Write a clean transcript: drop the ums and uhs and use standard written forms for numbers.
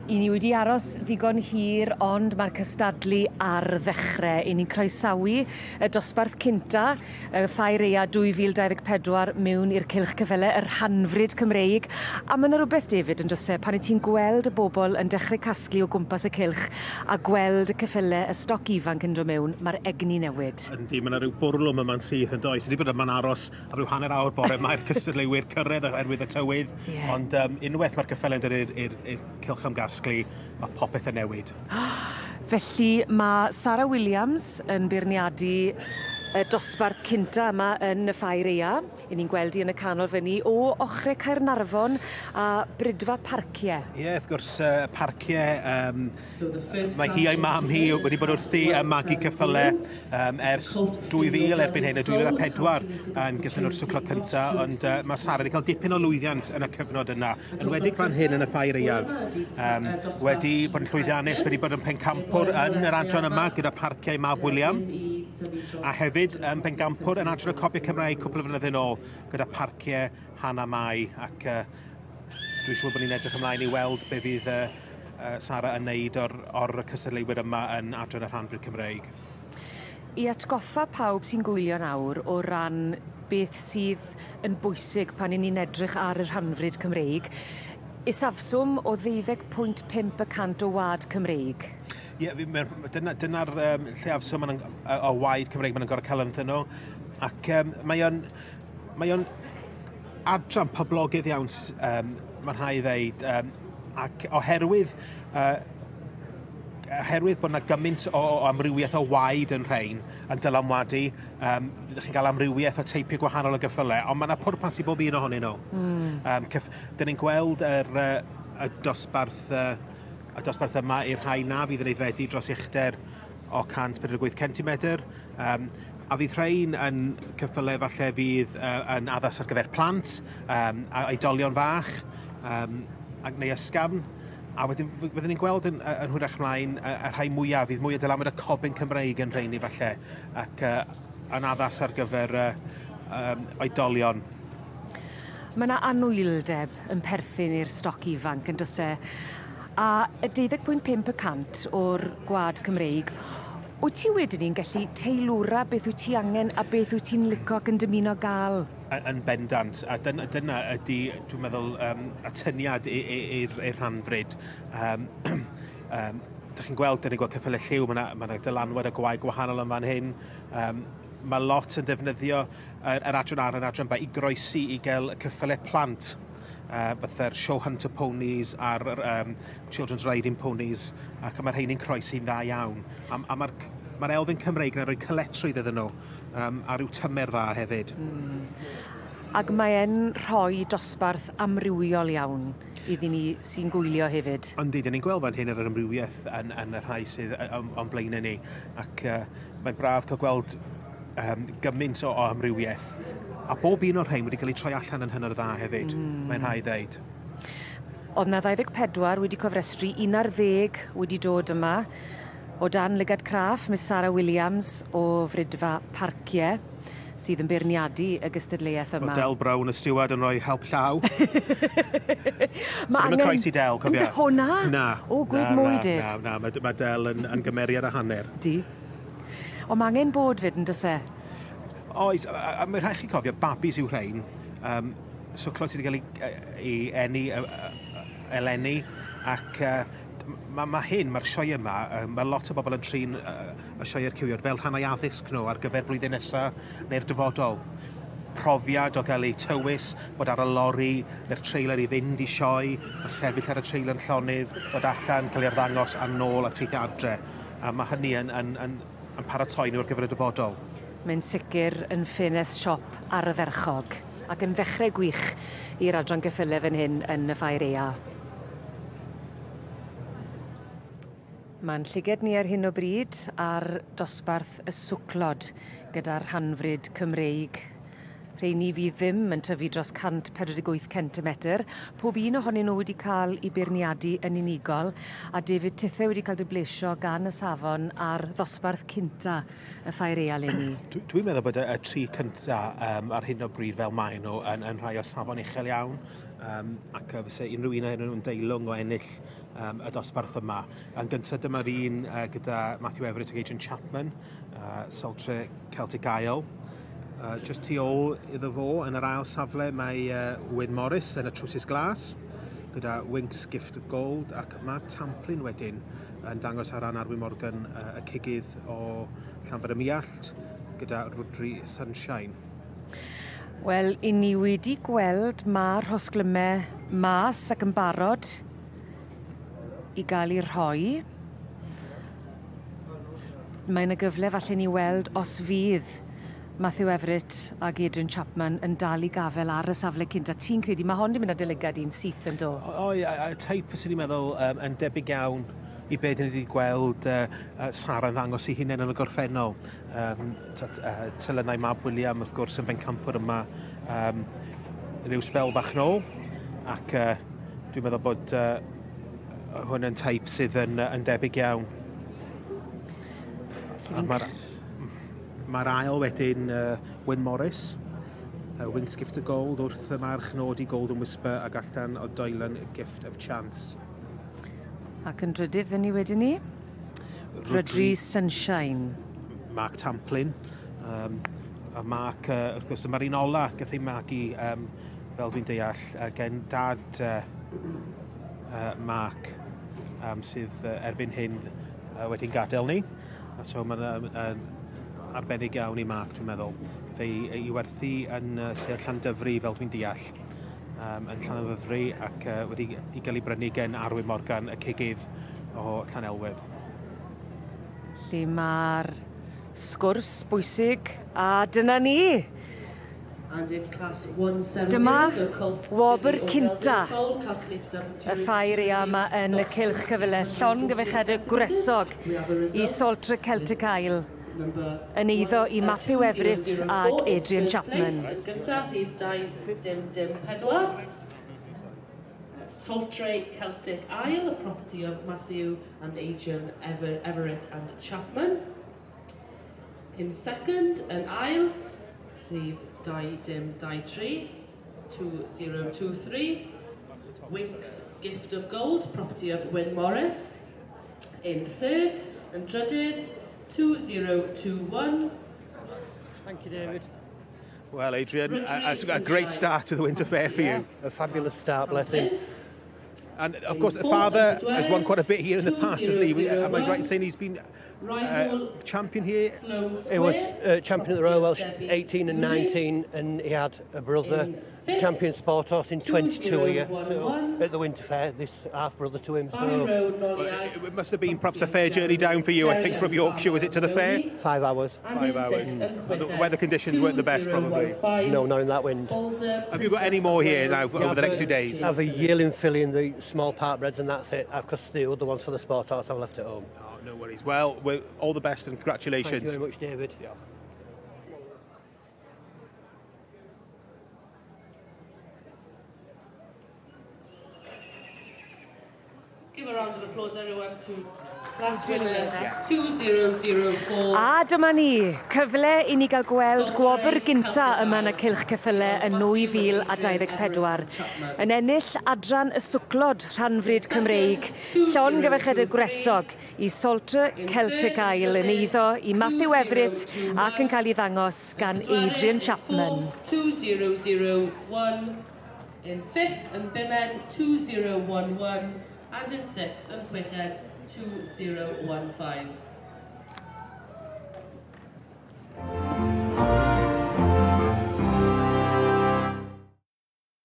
I ni wedi aros ddigon hir ond ma'r cystadlu ar ddechre. 'Yn ni'n croesawu y dosbarth cynta y Ffair Aea 2024 mewn i'r cylch cyffele yr Hanfryd Cymreig a ma' 'na rwbeth David on'd o's e pan 'yt ti'n gweld y bobol yn dechre casglu o gwmpas y cylch a gweld y ceffyle y stoc ifanc yn do' mewn ma'r egni newid. Yndi ma' 'na ryw bwrlwm yma'n syth yndoes? Ni 'di bod yma'n aros am ryw hanner awr bore 'ma i'r cystadleuwyr cyrredd oherwydd y tywydd. Ie. Ond yym unweth ma'r ceffyle'n dod i'r i'r i'r cylch ymgasglu, ma' popeth yn newid. Felly ma' Sara Williams yn beirniadu y dosbarth cynta yma yn y Ffair Aea. 'Yn ni'n gweld 'i yn y canol fyn 'ny o ochre Caernarfon a Bridfa Parcie. Ie wrth gwrs yy parcie yym mae hi a'i mam hi wedi bod wrthi yn magu ceffyle yym ers 2000 erbyn hyn, y 2004 yn gyda nhw'r swclo cynta, ond uh, mae Sara wedi cael dipyn o lwyddiant yn y cyfnod yna, yn wedi fan hyn yn y ffair aeaf. Um, wedi bod yn llwyddiannus, wedi bod yn pencampwr yn yr adran yma gyda Parciau Mab William, a hefyd yn pencampwr yn adran y Cobiau Cymraeg cwpl o flynyddoedd yn ôl gyda Parciau Hannah Mai, ac uh, dwi'n siŵr bod ni'n edrych ymlaen i weld be fydd uh, Sara yn neud o'r, or cystadleuwyr yma yn adran y rhanfrid Cymreig. I atgoffa pawb sy'n gwylio nawr o ran beth sydd yn bwysig pan 'yn ni'n edrych ar y rhanfrid Cymreig, isafswm o ddeuddeg pwynt pump y cant o wlad Cymreig. Ie, fi- ma'r dyna dyna'r yym lleiafswm ma' nw'n yy o waed Cymreig ma' nw'n gor'o' ca'l ynddyn nhw ac yym mae o'n mae o'n adran poblogaidd iawn s- yym ma' rhai' ddeud yym ac oherwydd yy oherwydd bod 'na gymaint o o amrywiaeth o waed yn rhein yn dylanwadu yym ydych chi'n cael amrywiaeth o teipiau gwahanol o gyffyle ond ma' 'na pwrpas i bob un ohonyn nhw. Hmm. Yym cyff- 'dyn ni'n gweld yr yy y dosbarth yy y dosbarth yma i'r rhai na fydd yn aeddfedu dros uchder o 148 centimetr yym a fydd rhein yn cyffyle falle fydd yy yn addas ar gyfer plant yym a oedolion fach yym ac neu ysgafn. A wedyn fyddwn ni'n gweld yn, yn hwyrach mlaen y, y rhai mwyaf, fydd mwy o dylanwad y cobyn Cymreig yn rheini falle, ac uh, yn addas ar gyfer uh, um, oedolion. Mae yna anwyldeb yn perthyn i'r stoc ifanc yn does e? A y 12.5 y cant o'r gwlad Cymreig, wyt ti wedyn ni'n gallu teilwra beth wyt ti angen a beth wyt ti'n lico ac yn dymuno gael? Yn bendant, a dyna, dyna ydy, dwi'n meddwl, um, atyniad i'r rhanfryd. Um, um, dych chi'n gweld, dyn ni'n gweld ceffylau lliw, mae yna ma dylanwad a gwaed gwahanol yn fan hyn. Um, mae lot yn defnyddio yr, yr adran ar yr adran ba i groesi i gael ceffylau plant. Uh, fatha'r show hunter ponies a'r um, children's riding ponies, ac mae'r rheini'n croesi'n dda iawn. A, a mae'r ma elfen Cymreig yn rhoi cyletrwydd iddyn nhw um, a rhyw tymer dda hefyd. Mm. Ac mae e'n rhoi dosbarth amrywiol iawn iddyn ni sy'n gwylio hefyd. Yndi, dyn ni'n gweld fan hyn yr amrywiaeth yn, yn y rhai sydd o'n blaenau ni, ac uh, mae'n braf cael gweld um, gymaint o, o amrywiaeth. A bob un o'r rhain wedi cael eu troi allan yn hynod o dda hefyd, mm. mae'n rhaid ddeud. Oedd 'na 24 wedi cofrestru, 11 wedi dod yma. O dan lygad craff, Miss Sara Williams o Fridfa Parcie, sydd yn beirniadu y gystadleuaeth yma. Mae Del Brown, y stiward, yn rhoi help llaw. Ma' angen... Ddim yn croesi Del, cofia. O na? Na. O, gwed mwy, Dave. Na, na, na, mae, mae Del yn, yn gymeriad a hanner. Di. Ond mae angen bod fyd, yn does e? Oes, a, a, a mae rhaid chi cofio, babis yw rhain. Um, swclo sydd wedi cael ei, ei eni eleni, ac uh, mae ma hyn, mae'r sioe yma, uh, mae lot o bobl yn trin uh, y sioeau'r cywion fel rhan o'i addysg nhw ar gyfer blwyddyn nesaf neu'r dyfodol. Profiad o gael eu tywys, bod ar y lori neu'r trailer i fynd i sioe, a sefyll ar y trailer yn llonydd, dod allan, cael ei arddangos a nôl a teithio adre. A mae hynny yn, yn, yn, yn paratoi nhw ar gyfer y dyfodol. Mae'n sicr yn ffenest siop ardderchog ac yn ddechrau gwych i'r adran geffyle fan hyn yn y Ffair Aea. Ma'n llyged ni ar hyn o bryd ar dosbarth y swclod gyda'r rhanfrid Cymreig. Rheini fydd ddim yn tyfu dros 148 centimetr. Pob un ohonyn nhw wedi ca'l 'u beirniadu yn unigol a David tithe wedi ca'l dy blesio gan y safon ar ddosbarth cynta y Ffair Aea leni. Dwi dwi'n meddwl bod y y tri cynta yym ar hyn o bryd fel maen nhw yn yn rhai o safon uchel iawn. Ac fysa unrhyw un ohonyn nhw'n deilwng o ennill y dosbarth yma. Yn gyntaf dyma'r un gyda Matthew Everett ac Adrian Chapman, Saltre Celtic Isle. Just tu ôl iddo fo yn yr ail safle mae Wyn Morris yn y trwsus glas gyda Winx Gift of Gold ac Mark Tamplin wedyn yn dangos ar ran Arwyn Morgan y cigydd o Llanfair ym Muallt gyda Rwdri Sunshine. Wel, 'yn ni wedi gweld ma' rhosglyme mas ac yn barod i ga'l 'u rhoi. Mae 'ny gyfle falle ni weld os fydd Matthew Everitt ag Adrian Chapman yn dal i gafel ar y safle cynta. Ti'n credu ma' hon 'di mynd â dy lygad di'n syth yndo? O o ie a y teip fyswn i'n meddwl yn debyg iawn i be' 'dyn ni 'di gweld Sara yn ddangos 'i hunen yn y gorffennol. T'od telynau mab William wrth gwrs yn bencampwr yma ryw sbel bach nôl ac dwi'n meddwl bod hwn yn teip sydd yn yn debyg iawn. A ma'r ma'r ail wedyn Wyn Morris, Winx Gift of Gold wrth y march nod i Golden Whisper ag allan o Doylan Gift of Chance. Ac yn drydydd fyny wedyn 'ny? Rhodri Sunshine. Mark Tamplin. A Mark, wrth gwrs, dyma'r un ola gath ei magu, fel dwi'n deall, gen dad Mark, sydd erbyn hyn wedi'n gadael ni. A so mae'n arbennig iawn i Mark, dwi'n meddwl. Gath ei, ei werthu yn Sir Llandyfri, fel dwi'n deall, yn Llanymddyfri, ac wedi i gael ei brynu gen Arwyn Morgan, y cigydd o Llanelwedd. Lle mae'r sgwrs bwysig, a dyna ni! Dyma wobr cynta y ffair aeaf 'ma yn y Cylch Cyfyle. Llongyfarchiadau gwresog i Saltire Celtic Isle yn eiddo i Matthew Everitt ag Adrian Chapman. Yn gyntaf, rhif 2 dim dim 4. Saltire Celtic Isle, property of Matthew and Adrian Ever Everett and Chapman. In second, yn ail, rhif 2 dim 2 3, 2023, Winx Gift of Gold, property of Wyn Morris. In third, yn drydydd, 2021. Thank you, David. Well, Adrian, a great start to the winter fair for you. A fabulous start, bless him. And of course, the father has won quite a bit here in the past, hasn't he? Am I right in saying he's been champion here? He was champion at the Royal Welsh 18 and 19, and he had a brother, champion sport horse in 22 here, so, at the Winter Fair, this half brother to him. So well, it must have been perhaps a fair journey down for you, I think, from Yorkshire. Was it to the fair? 5 hours. 5 hours. Mm. The weather conditions weren't the best, probably. No, not in that wind. Have you got any more here now over the next 2 days? I have a yearling filly in the small part breds, and that's it. I've got the other ones for the sport horse I've left at home. Oh, no worries. Well, all the best and congratulations. Thank you very much, David. Yeah. Give a round of applause everyone to class winner 2004. A dyma ni, cyfle i ni gael gweld gwobr gynta yma yn y Cylch Ceffyle yn 2024. Yn ennill adran y swclod rhanfryd Cymreig, llongyfarchiadau gwresog i Salter Celtic Isle yn eiddo i Matthew Everitt ac yn cael ei ddangos gan Adrian Chapman. 2001 in fifth yn bumed 2011 and in sixth yn chweched 2015.